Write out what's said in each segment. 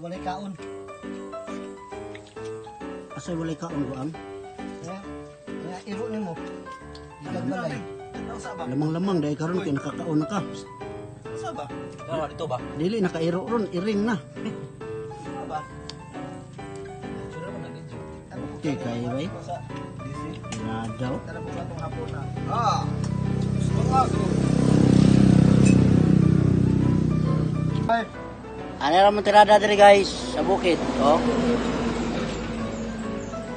Walay kaon. Asay walay kaon goang. Ha? Nga iro nimo. Gikan balay. Lamang-lamang dahil karon kay nakakaon na ka. Sa ba? Ano dito ba? Dili nakairo ron, iring na. Sa ba? Okay kay bay. Tirada oh. Tara mo atong hapon na. Ah. Gusto nga ko. Ay, Ano ra mo tirada diri, guys, sa bukid, oh.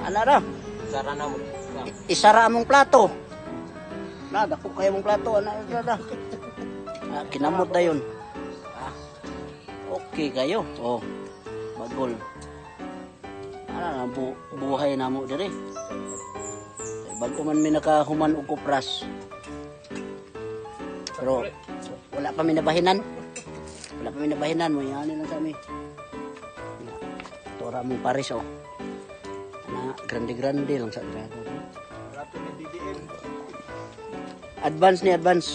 Ano ra? Sara na mo. Isara among plato. Na, dako kayo mong plato, ana ra. Ah, kinamot dayon. Ah, okay kayo. Oh. Bagol. Ana na buhay namo diri. Kay bago man mi nakahuman og kupras. Pero wala pa mi nabahinan. Wala pa mi nabahinan mo yani lang sa mi. Tora mong pares oh. Ana grande grande lang sa tirada. Rato ni DDM. Advance ni advance.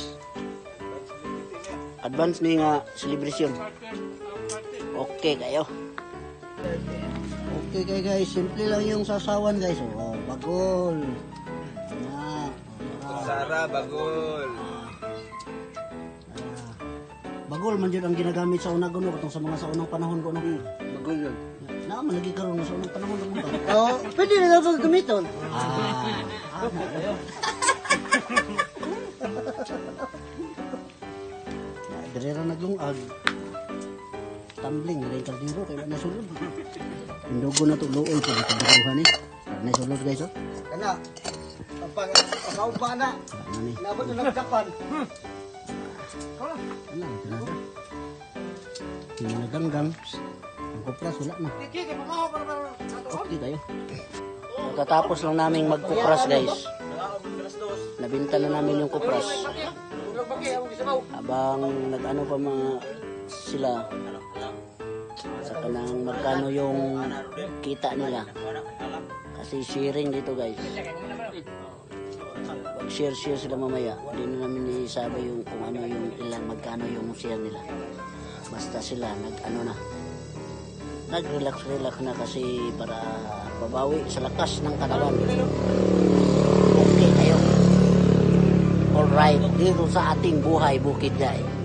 Advance ni nga celebration. Okay kayo. Okay kayo, guys, simple lang yung sasawan, guys. Oh, bagol. Na. Sara bagol. Ah, bagol man jud ang ginagamit sa una guno katong sa mga sa unang panahon ko no. Bagol yun. Na man lagi karon sa unang panahon naman ba. Oh, pwede na daw gamiton. Ah. Ah, na. Dire ra naglungag. Tumbling rin kaldero kay wala na sulod. Indugo na to luoy ko dito ni. Wala na sulod, guys, oh. Kana. Ang pang pa na. Wala na ni. Nabot na nagkapan. Wala na talaga. Hindi na naganggang. Ang kupras wala na. Okay tayo. Matatapos lang naming magkupras, guys. Nabinta na namin yung kupras. Habang nag-ano pa mga sila sa kanang magkano yung kita nila. Kasi sharing dito, guys. Pag share-share sila mamaya, hindi na namin isabi yung kung ano yung ilan, magkano yung share nila. Basta sila nag-ano na. Nag-relax-relax na kasi para babawi sa lakas ng katawan. Okay tayo. Alright, dito sa ating buhay bukid, guys.